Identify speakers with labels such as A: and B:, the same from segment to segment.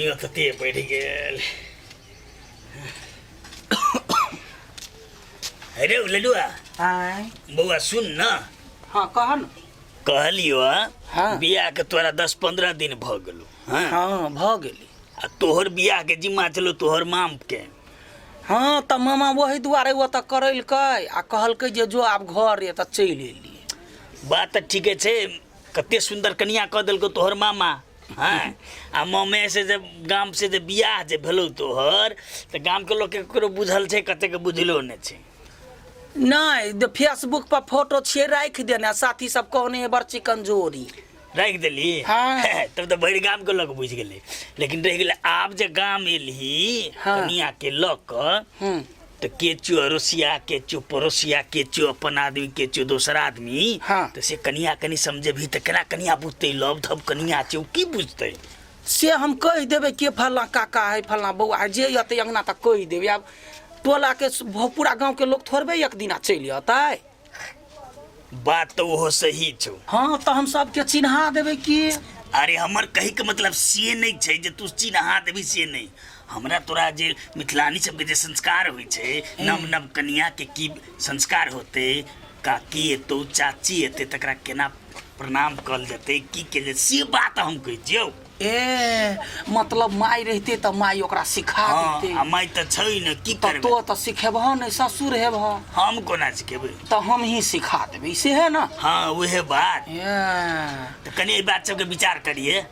A: गर्मियो तते बढ़ि गेल। अरे लडुआ।
B: आँय।
A: बौआ सुन न।
B: हाँ, कह न।
A: कहलियो।
B: हाँ।
A: बियाह के तोरा 10-15 दिन भऽ गेलो। हाँ।
B: हाँ, भऽ गेली।
A: आ तोहर बियाह के जिम्मा छलो तोहर माम के।
B: हाँ, तऽ मामा ओहि दुआरे ओतऽ करेलकै आ कहलकै जे जो आब घर ये, तऽ चलि एलियै।
A: बात तऽ ठीके छै, कते सुन्दर कनिया कऽ देलकौ तोहर मामा। हाँ, आ मामे से जे गाम से जे बियाह जे भेलौ तोहर, तऽ गाम के लोक के ककरो बुझल छै, कते के बुझलो नहि छै।
B: नहि, फेसबुक पर फोटो छियै राखि देने, साथी सब कहने है बड़ चिकन जोड़ी।
A: राखि देली?
B: हाँ।
A: तब तऽ भरि गाम के लोक बुझि गेलै, लेकिन रहि गेलै आब जे गाम एलही कनिया के लऽ कऽ, तऽ के छियो अड़ोसिया, के छियो पड़ोसिया, के छियो अपन आदमी, के छियो दोसर आदमी। तऽ से कनिया कनि समझेबही तऽ केना कनिया बुझतै? लव धब कनिया छै, ओ की बुझतै?
B: से हम कहि देबै के फल्लाँ काका है, फल्लाँ बौआ है, जे अतै अङ्गना तऽ कहि देबै। आब टोलाके पूरा गाँवके लोक थोड़बे एक दिना चलि अतै।
A: बात तऽ ओहो सही छौ।
B: हाँ, तऽ हम सबके चिन्हा देबै की।
A: अरे हमर कही के मतलब से नहि छै जे तू चिन्हा देबही, से नहि। हमरा तोरा जे मिथिलानी सबके जे संस्कार होइ छै, नव नव कनिया के की संस्कार होतै, काकी एतौ, चाची एतै, तकरा केना प्रणाम कल जेतै, की केल जेतै, से बात हम कहै छियौ।
B: ए, मतलब माय रहिते तऽ माय ओकरा सिखा देते।
A: आ माय तऽ छै ने, की
B: तऽ
A: करबै?
B: तो तऽ सिखेबह नहि, ससुर हेबह।
A: हम कोना सिखेबै?
B: तऽ हम ही सिखा देबै से है ना।
A: हाँ, उहे बात।
B: ए।
A: तऽ कनि एहि बात सबके विचार करिए।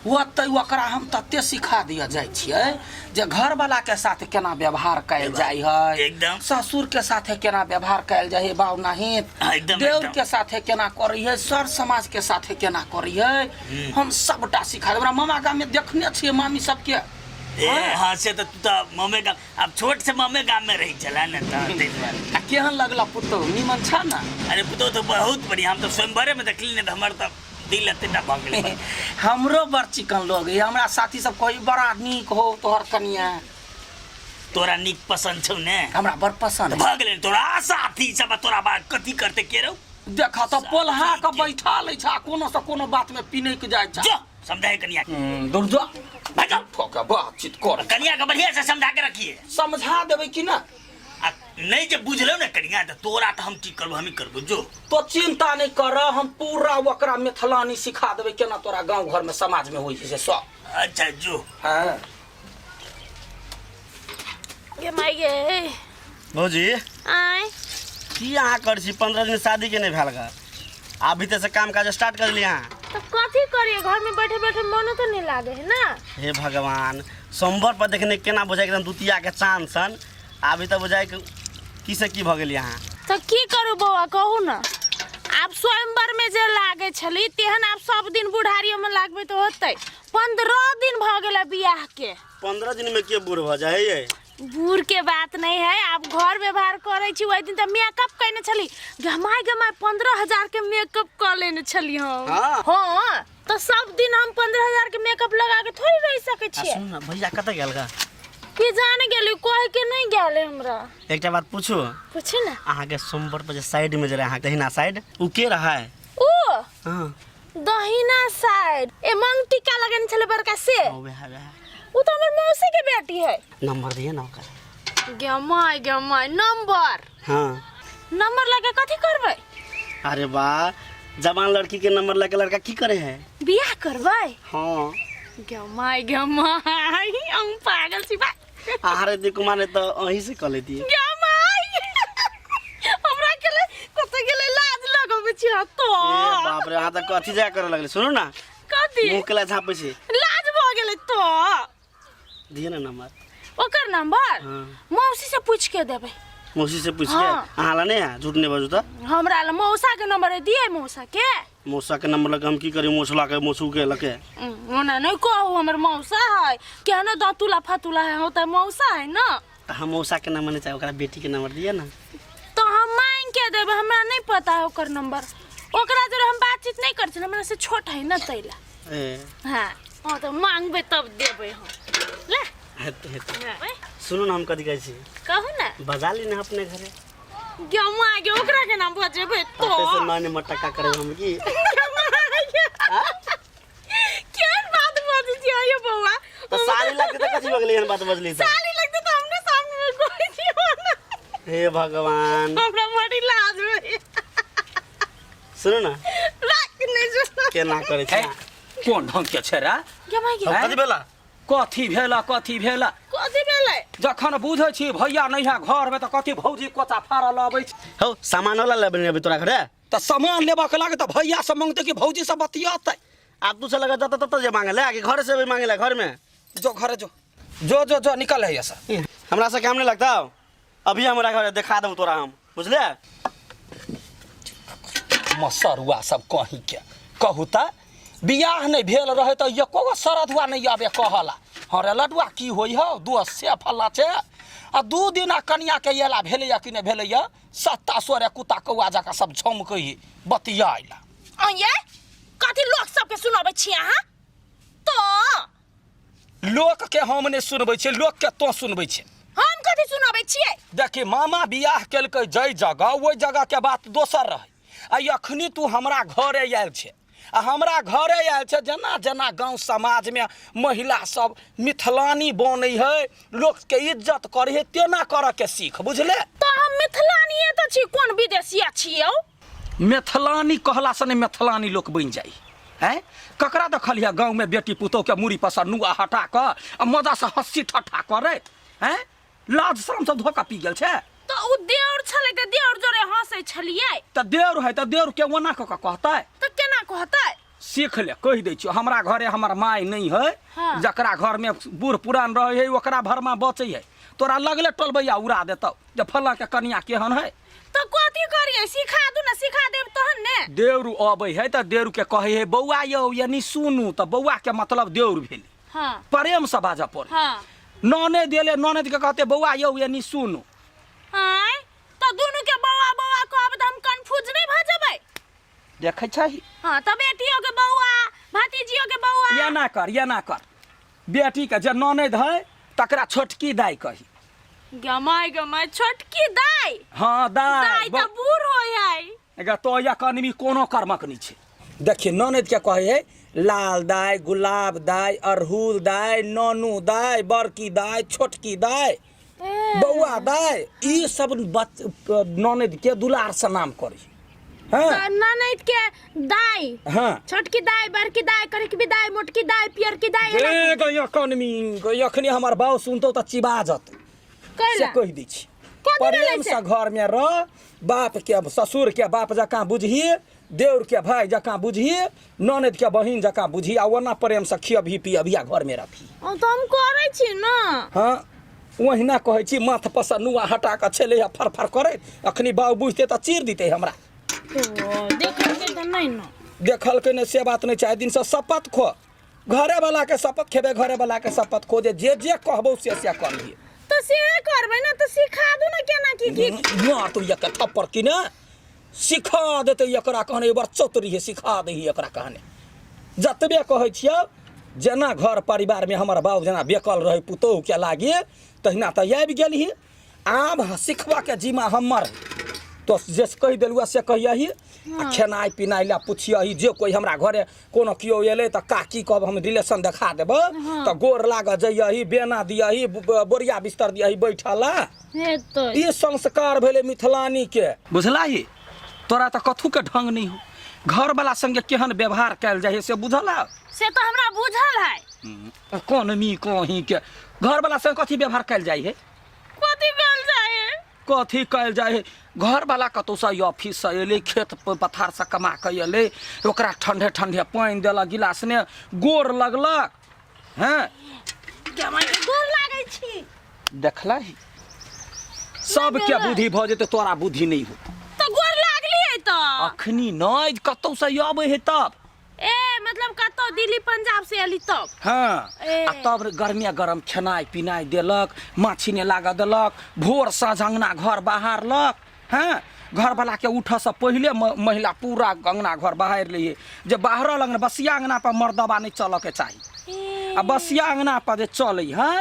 B: ओतै ओकरा हम तते सिखा दिअ जाइ छियै जे घरवाला के साथ केना व्यवहार कयल जाइ है, ससुर के साथे केना व्यवहार कयल जाइ है, बाउ नाहित देवर के साथे केना करै है, सर समाज के साथे केना करै है, हम सबटा सिखा देबै। हमरा मामा गाम में देखने छियै मामी सबके।
A: ए, हाँ, से तऽ तू तऽ मामे गाम, आब छोट से मामे गाम में रहै छला ने, तऽ ताहि दुआरे।
B: आ केहन लगला पुतहु, निमन छ ने?
A: अरे पुतहु तऽ बहुत बढ़िया, हम तऽ स्वयंवरे में देखली ने तऽ हमर तऽ दिल एतेटा भऽ गेलै।
B: हमरो बड़ चिकन लोग है, हमरा साथी सब कहै बड़ा नीक हो तोहर कनिया।
A: तोरा नीक पसंद छौ ने?
B: हमरा बड़ पसंद
A: भऽ गेलै। तोरा साथी सब आ तोरा बात कथी करते के रौ?
B: देख तऽ पोल्हा के बैठा लै छ आ कोनो से कोनो बात में पिनैक जाइ छ।
A: जो समझाए कनिया के।
B: दूर जो।
A: भाग जाओ।
B: ठोके बातचीत कर।
A: कनिया के बढ़िया से समझा के रखिए।
B: समझा देबै कि ना?
A: आ नहीं जे बुझलो ने कनिया, तऽ तोरा तऽ हम की करबो, हम ही करबो जो।
B: तो चिंता नहीं कर, हम पूरा ओकरा मिथिलानी सिखा देबै केना तोरा गांव घर में समाज में होइ छै से सब।
A: अच्छा जो।
B: हाँ।
C: गे माय गे।
D: भौजी।
C: आय।
D: की अहाँ करै छी? 15 दिन शादी के नहीं भेल गा, आब भीतर से काम काज स्टार्ट कर लिया अहाँ।
C: तो कथी करिए, घर में बैठे बैठे मनो तो नहीं लागे है ना।
D: हे भगवान, सोमवार पर देखने केना बुझाय एकदम दुतिया के चांद सन, अभी तऽ बुझाय की से की भऽ गेल अहाँ।
C: तो की करू बौआ कहू ना, आब स्वयंवर में जे लागे छली तेहन आब सब दिन बुढ़ारियो में लागबे तो होतै। 15 दिन भऽ गेल बियाह के।
D: 15 दिन में के बूढ़ भऽ जाइ है?
C: बूढ़ के बात नहीं है, आब घर व्यवहार करै छी। ओहि दिन तऽ मेकअप कयने छली, गमाय गमाय 15,000 के मेकअप कऽ लेने छली हम।
D: हाँ।
C: हाँ, तऽ सब दिन हम 15,000 के मेकअप लगा के थोड़ी रह सकै
D: आ
C: छियै।
D: सुन ना, भैया कतऽ गेल गा?
C: की जाने गेली, कह के नहीं गेल हमरा।
D: एकटा बात पूछू?
C: पूछी ना।
D: अहाँके सोमवार पर जे साइड में जे रहे अहाँके दहिना साइड, उ के रहे?
C: ओ?
D: हाँ।
C: दहिना साइड ए मांग टीका लगेने छले बड़का से।
D: ओ वएह, वएह।
C: उ तो हमर मौसी के बेटी है।
D: नंबर दिए ना ओकर।
C: गे my, गे my, number?
D: हाँ।
C: नंबर लगे कथी करबै?
D: अरे वाह, जवान लड़की के नंबर लगे लड़का की करे है?
C: बियाह करबै?
D: हाँ।
C: गे my, गे my, हम पागल छी बा।
D: अहाँ रे कुमार ने तऽ अहीं से कऽ लेतियै।
C: गे my, हमरा के ले कतऽ गेलै लाज लगबै छी तो।
D: ए बाप रे, अहाँ तऽ कथी जा करे लगले? सुनू ना।
C: कथी?
D: मुँह के ला झापै छी।
C: लाज भऽ गेलै तो।
D: दिए ना नंबर।
C: ओकर नंबर?
D: हाँ।
C: मौसी से पूछ के देबै।
D: मौसी से पूछ के?
C: हाँ।
D: अहाँ ला नहीं है? झूठ नहीं बाजू तऽ।
C: हमरा ला मौसा के नंबर है, दिए मौसा के।
D: मौसा के नंबर लगे हम की करी? मौसला के मौसू के लके।
C: ओना नहीं कहू, हमर मौसा है, केहनो दाँतुला फतुला है, हो तऽ मौसा है ना।
D: तऽ हम मौसा के नंबर नहीं चाहे, ओकरा बेटी के नंबर दिए ना।
C: तो हम मांग के देबै, हमरा नहीं पता है ओकर नंबर। ओकरा जरे हम बातचीत नहीं करै छियै, हमरा से छोट है ना तैला।
D: ए।
C: हाँ, हाँ तऽ मांगबै तब देबै हम। ले।
D: हेतै, हेतै।
C: हाँ।
D: सुनू ना, हम कथी कहै छी?
C: कहू ना।
D: बजा ली ना अपने घरे।
C: गे माय गे, ओकरा के नाम बजेबै तो।
D: अते से माने मटका करै हम की?
C: केहन बात बाजै छियै यौ बौआ?
D: तऽ साली लगतै तऽ कथी भऽ गेलै एहन बात बजली तऽ
C: साली लगतै तऽ हमने सामने में कोई दियो ना।
D: हे भगवान,
C: हमरा बड़ी लाज में।
D: सुनू ने।
C: राख नहीं सुनो।
D: केना करै छै?
B: कोन ढंग के छै रे?
C: गे माय गे।
D: कथी भेला?
B: कथी भेला, कथी भेला?
C: कथी भेलै?
B: जखन बुझै छी भैया नहीं है घर में तऽ कथी भौजी कोचा फाड़ल अबै छै?
D: हौ, सामान वाला लेबै अभी तोरा घरे?
B: तऽ सामान लेबऽ के लागे तऽ भैया से मांगते कि भौजी से बतियतै?
D: आब तू से लगा जतऽ ततऽ जे मांगे ले आके घरे से भी मांगे ले घर में।
B: जो घरे जो, जो जो जो निकल है से।
D: हमरा से काम नहीं लगता, अभी हमरा घरे देखा देबौ तोरा हम, बुझले?
B: मसरुआ सब कहीं के कहू तऽ बियाह नहि भेल रहे तऽ एको गो सरधुआ नहि आबे कहला, हँ रे लडुआ की होइ हौ, दोस्त से फल्ला छै। आ 2 दिन आ कनिया के एला भेलैया कि नहि भेलैया, सत्ता सोरे कुत्ता कौआ जकाँ सब झमकै है बतियाइला।
C: ये कथी लोक सबके सुनाबै छी अहाँ? तो
B: लोक के हम नहि सुनबै छियै, लोक के तो सुनबै छै।
C: हम कथी सुनाबै छियै?
B: देखी, मामा बियाह केलकै जै जगह, ओहि जगह के बात दोसर रहै। आ अखनी तू हमरा घरे आयल छै, आ हमरा घरे आयल छै, जेना जेना गाँव समाजमे महिला सब मिथिलानी बनै है, लोकके इज्जत करै है, तेना करऽ के सीख, बुझले?
C: तऽ हम मिथिलानीये तऽ छी, कोन विदेशिया छियौ?
B: मिथिलानी कहलासँ नहि मिथिलानी लोक बनि जाइ हैं? ककरा देखलियै गाँवमे बेटी पुतोहके मूड़ी पर सँ नुआ हटा कऽ आ मजासँ हँसी ठट्ठा करैत हैं? लाज शरम सब धोखा पी गेल छै।
C: तऽ उ देउर छलै तऽ देउर जोरे हँसै छलियै।
B: तऽ देउर है तऽ देउर के ओना कऽ कऽ कहतै?
C: तऽ केना कहतै?
B: सीख ले, कहि दै छियौ, हमरा घरे हमर माय नहि है।
C: हाँ।
B: जकरा घरमे बूढ़ पुरान रहै है ओकरा भरमा बचै है। तोरा लगले टोलबैया उड़ा देतौ जे फलाँ के कनिया केहन है।
C: तऽ कथी करियै? सिखा दू ने, सिखा देब तहन ने।
B: देउर अबै है तऽ देउर के कहै है बौआ यौ यानी सुनू, तऽ बौआ के मतलब देउर भेलै।
C: हाँ।
B: प्रेम से बाजऽ पड़े।
C: हाँ।
B: ननद एलै, ननद के कहते बौआ यौ यानी सुनू।
C: आँय, तऽ दुनू के बौआ बौआ कहब तऽ हम कंफ्यूज नहि भऽ जेबै?
B: देखै छही?
C: हाँ, तऽ बेटियो के बौआ, भतीजियो के बौआ।
B: एना कर, एना कर, बेटी के जे ननद है तकरा छोटकी दाई कही।
C: गमाय गमाय, छोटकी दाई?
B: हाँ, दाई।
C: दाई तऽ बूढ़ होय है।
B: गे तो या कनमी कोनो कर्मक नहीं छै। देखिए, ननद के कहै है लाल दाई, गुलाब दाई, अड़हुल दाई, ननू दाई, बड़की दाई, छोटकी दाई, बौआ दाई, ई सब ननद के दुलार से नाम करी। हाँ।
C: तऽ ननद के दाई?
B: हाँ।
C: छोटकी दाई, बड़की दाई, करिकबी दाई, मोटकी दाई, पियरकी दाई।
B: ए गई कनमी गई, अखनी हमर बाउ सुनतौ तऽ चिबा जतौ।
C: कैला?
B: से कहि दै छी।
C: कथी भेलै
B: प्रेम
C: से?
B: से घर में रह, बाप के ससुर के बाप जकाँ बुझही, देउर के भाई जकाँ बुझही, ननद के बहिन जकाँ बुझही, आ ओना प्रेम से खियबही पियबही आ घर में रहबही।
C: ओ तऽ हम करै छी ने।
B: हाँ, ओहिना कहै छी। माथ पर से नुआ हटा कऽ छलै आ फरफर करैत, अखनी बाउ बुझतै तऽ चीर दितै हमरा।
C: तो देखलकै तऽ नहि ने?
B: देखलकै नहि से बात नहि छै, आइ दिनसँ शपथ खो, घरे वाला के शपथ खेबै, घरे वाला के शपथ खो जे जे जे कहबौ से से करबिही।
C: तऽ सेहे करबै ने, तऽ सिखा दू ने केना की की।
B: मार तो एक थप्पड़ की ने सिखा देतै एकरा कहने, बड़ चतुरी है, सिखा दही एकरा कहने। जतबे कहै छियौ, जेना घर परिवारमे हमर बाप जेना बेकल रहै पुतोहुके लागी, तहिना तऽ आबि गेलही। आब सिखबाके जिम्मा हमर, तो जे कहि देलहुँ से कहियही, आ खेनाइ पिनाइ लए पुछियही। जे कोइ हमरा घरे कोनो केओ एलै तऽ काकी कहब, हम रिलेशन देखा देबौ, तऽ गोर लागऽ जइयही, बेना दियही, बोरिया बिस्तर दियही बैठल।
C: हेतै।
B: ई संस्कार भेलै मिथिलानी के, बुझलाही? तोरा तऽ कथू के ढंग नहि हो। घरवाला संगे केहन व्यवहार कयल जाइ है से बुझल है?
C: से तऽ हमरा बुझल है।
B: कोन मी कहीं के घरवाला संगे कथी व्यवहार कयल जाइ है?
C: कथी कयल जाइ है?
B: कथी कयल जाइ है? घरवाला कतौसँ ऑफिससँ एलै, खेत पथारसँ कमा कऽ एलै, ओकरा ठंडे ठंडे पानि देलक गिलासमे, गोर लगलक। हैं?
C: गोर लागै छी।
B: देखलही, सबके बुद्धि भऽ जेतै, तोरा बुद्धि नहि होतौ।
C: तऽ गोर लागलियै तऽ?
B: अखनी नहि, कतौसँ अबै है तब।
C: ए मतलब कतौ दिल्ली पंजाब से एली तब?
B: हाँ।
C: ए।
B: आ तब गर्मिया गरम खेनाइ पिनाइ देलक, माछी नहि लागऽ देलक, भोर साँझ अङ्गना घर बहारलक। हँ, घरवलाके उठऽसँ पहिले महिला पूरा अङ्गना घर बहारि लैए, जे बाहरल अङ्गना बसिया अङ्गना पर मर्दबा नहि चलऽके चाही। आ बसिया अङ्गना पर जे चलै है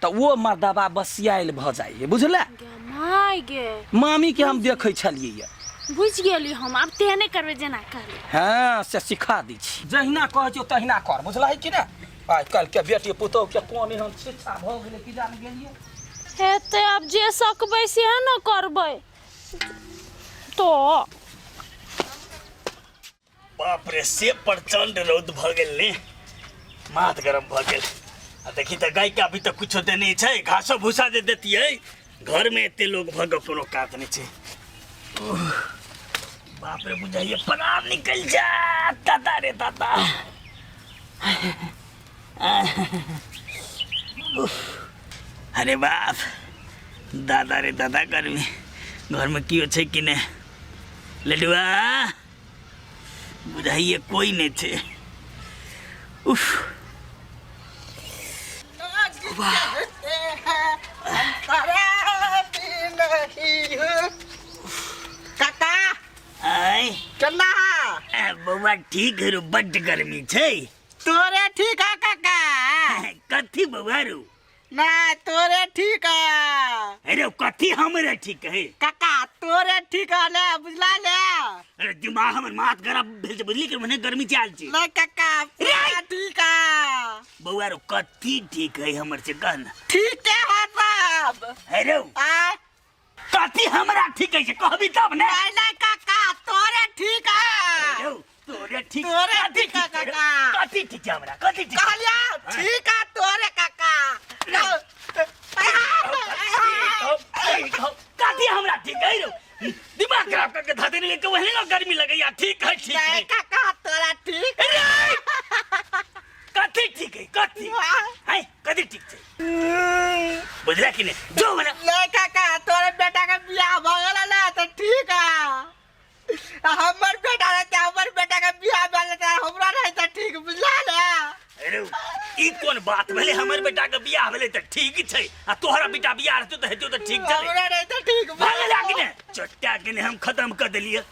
B: तऽ ओ मर्दबा बसियायल भऽ जाइ है, बुझले?
C: गे माय गे।
B: मामीके हम देखै छलियै ये।
C: बुझि गेली हम, आब तेहने करबै जेना कहली।
B: हँ, से सिखा दै छी। जहिना कहै छियौ तहिना कर, बुझलही कि ने? आइ काल्हि के बेटी पुतोह के कोन एहन शिक्षा भऽ गेलै कि जान गेलियै।
C: हेतै आब जे सकबै सेहे ने करबै तो।
A: बाप रे, से प्रचंड रौद भऽ गेल ने, माथ गरम भऽ गेल। आ देखी तऽ गाय के अभी तक कुछो देने छै, घासो भूसा जे देतियै। घर में एते लोग भऽ के कोनो काज नहि छै। उह, बाप रे, बुझाइए प्राण निकलि जायत। दादा रे दादा, उफ, अरे बाप, दादा रे दादा, गर्मी। घर में केओ छै कि नहि? लडुआ, बुझाइए कोई नहीं छै। उफ,
E: काका।
A: आय।
E: केना?
A: ए, बौआ ठीक है रो, बड्ड गर्मी छै।
E: तोरे ठीक है काका?
A: कथी बौआ रो?
E: ना, तोरे ठीक है।
A: अरे कथी हमरे ठीक है?
E: काका, तोरे ठीक है ले, बुझला ले।
A: अरे दिमाग हमर माथ गरम भेल छै, बुझली कि मने गर्मी चाल छै।
E: ना काका, पूरा ठीक है।
A: बौआ रो, कथी ठीक है हमर से कह ना।
E: ठीक है सब।
A: अरे
E: आ
A: कथी हमरा ठीक है से कहबी तब ने।
E: नहीं नहीं काका, तोरे ठीक है।
A: अरे तोरे ठीक?
E: तोरे
A: कथी
E: ठीक है
A: ठीक है?
E: काका।
A: कथी ठीक है हमरा, कथी ठीक है?
E: कहलिया ठीक है तोरे काका।
A: कथी हमरा ठीक है रो? दिमाग खराब करके धर देने के वही ना गर्मी लगैया। ठीक है, ठीक है।
E: नहीं काका, तोरा ठीक।
A: अरे कथी ठीक है, कथी है, कथी ठीक छै? बुझला कि नहीं जो मने।
E: नहीं काका, तोरे बेटा के बियाह भ गेल ना तो ठीक है। हमर बेटा रहते, हमर बेटा के बियाह भेल त हमरा नहीं त ठीक, बुझला ने?
A: अरे ई कोन बात भेलै? हमर बेटा के बियाह भेलै तऽ ठीक छै आ तोहरा बेटा बियाह रहतौ तऽ हेतौ तऽ ठीक छलै।
E: हमरा नहीं त ठीक।
A: भऽ गेलै कि नहि? चट्टा के ने हम खत्म कऽ देलियै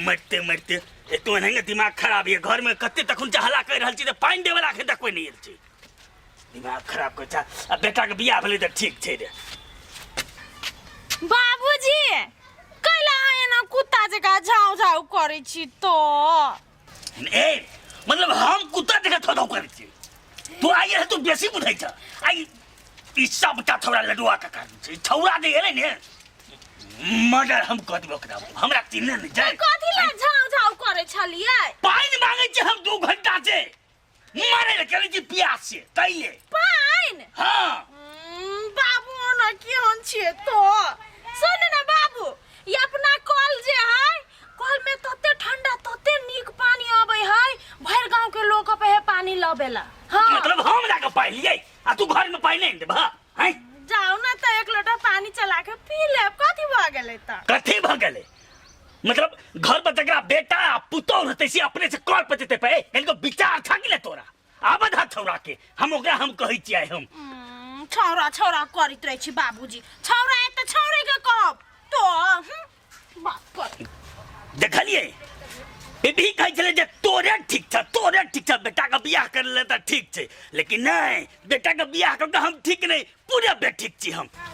A: मरते मरते। एतो एनाहिये दिमाग खराब ये। घर में कते तखन से हल्ला करि रहल छी तऽ पानि देबे ला एखन तक कोई नहि आयल छै। दिमाग खराब कर छै। आ बेटा के बियाह भेलै तऽ ठीक छै रे।
C: बाबूजी, कैला अहाँ एना कुत्ता जकाँ झाउ झाउ करै छी तो?
A: ए मतलब हम कुत्ता जकाँ थोड़ा करै छी? तू आइ रह, तू बेसी बुझै छ। आइ ई सबटा छौड़ा लडुआ के कारण छै। ई छौड़ा जे एलै ने, मर्डर हम कऽ देबै ओकरा। हमरा चिन्हने नहि जाय।
C: कथी ला झाउ झाउ करै छलियै?
A: पानि मांगै छी हम 2 घंटा से, मरे लए चलै छी प्यास से तैले।
C: पानि?
A: हाँ।
C: बाबू, ओना केहन छियै तो? सुन ने बाबू, ई अपना कल जे है, कल में तते ठंडा तते नीक पानी अबै है, भरि गांव के लोग अपे है पानी लबेला। हाँ।
A: मतलब हम जाके पानि लियै आ तू घर में पानि नहि देबह हैं?
C: जाओ ना तऽ एक लोटा पानी चला के पी लेब, कथी भऽ गेलै तऽ?
A: कथी भऽ गेलै? मतलब घर पर जकरा बेटा आ पुतोह रहतै से अपने से कल पर जेतै पे? इनको विचार था कि ने तोरा? आबद हा छौड़ा के हम ओकरा हम कहै छियै हम।
C: छौड़ा छौड़ा करैत रहै छी बाबूजी। छौड़ा आयत तऽ छौड़े के कहब तो। बात कर।
A: देखलियै, बीबी कहै छलै जे तोरे ठीक छ, तोरे ठीक छ, बेटा के बियाह कर ले तऽ ठीक छै, लेकिन नहि, बेटा के बियाह कऽ के हम ठीक नहि, पूरे बेठीक छी हम।